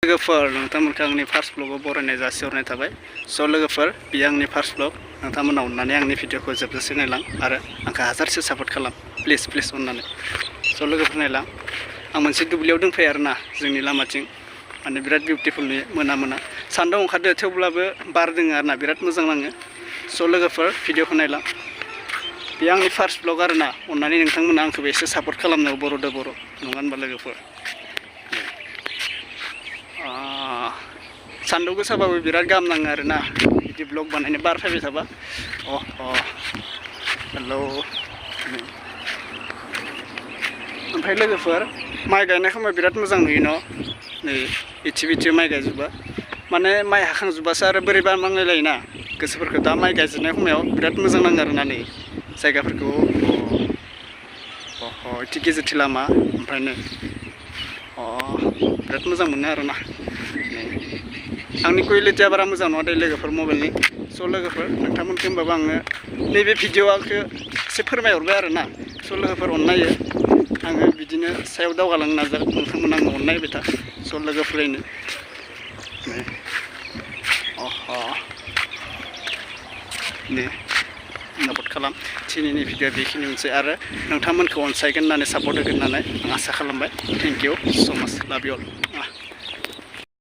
लोगोफोर नोंथांमोनखौ आंनि फार्स्ट ब्लगाव बरायनाय जासिहरनाय थाबाय। स' लोगोफोर बेयो आंनि फार्स्ट ब्लग। नोंथांमोना अननानै आंनि भिडिअखौ जोबजासे नायलां आरो आंखौ हाजारसे सापर्ट खालाम प्लिज अननानै। स' लोगोफोर नायलां आं मोनसे दुब्लियाव दंफैयो आरोना जोंनि लामाथिं माने बिराद बिउटिफुल नुयो मोना सान्दुं ओंखारदो थेवब्लाबो बार दोङो आरोना बिराद मोजां नाङो। स' लोगोफोर भिडिअखौ नायलां बेयो आंनि फार्स्ट ब्लग आरोना अननानै नोंथांमोना आंखौबो एसे सापर्ट खालामनांगौ बर' नङा होनबा लोगोफोर। सान्दुं गोसाबाबो बिराद गाहाम नाङो आरोना बिदि ब्लग बानायनो बार फैबाय थाबा। हेलौ ओमफ्राय लोगोफोर माइ गायनाय समाव बिराद मोजां नुयो न' नै इथि माइ गायजोबा माने माइ हाखांजोब्बासो आरो बोरैबा नांलायलायोना गोसोफोरखौ। दा माइ गायजोबनाय समाव बिराद मोजां नाङो आरोना नै जायगाफोरखौ इथि गेजेरथि लामा ओमफ्राय नै बिराद मोजां मोनो आरोना। आंनि कुवालिटिया बारा मोजां नङा दे लोगोफोर मबाइलनि। स' लोगोफोर नोंथांमोनखौ होमबाबो आङो नैबे भिडिअ'खौ एसे फोरमायहरबाय आरोना। स' लोगोफोर अननायो आङो बिदिनो सायाव दावगालांनो नाजागोन नोंथांमोना आंनो अननायबाय था। स' लोगोफोरनो नै सापर्ट खालाम। दिनैनि भिडिअ बेखिनियावनोसै आरो नोंथांमोनखौ अनसायगोन होननानै सापर्ट होगोन होननानै आं आसा खालामबाय। थेंक इउ स' माच लाभ इउ अल।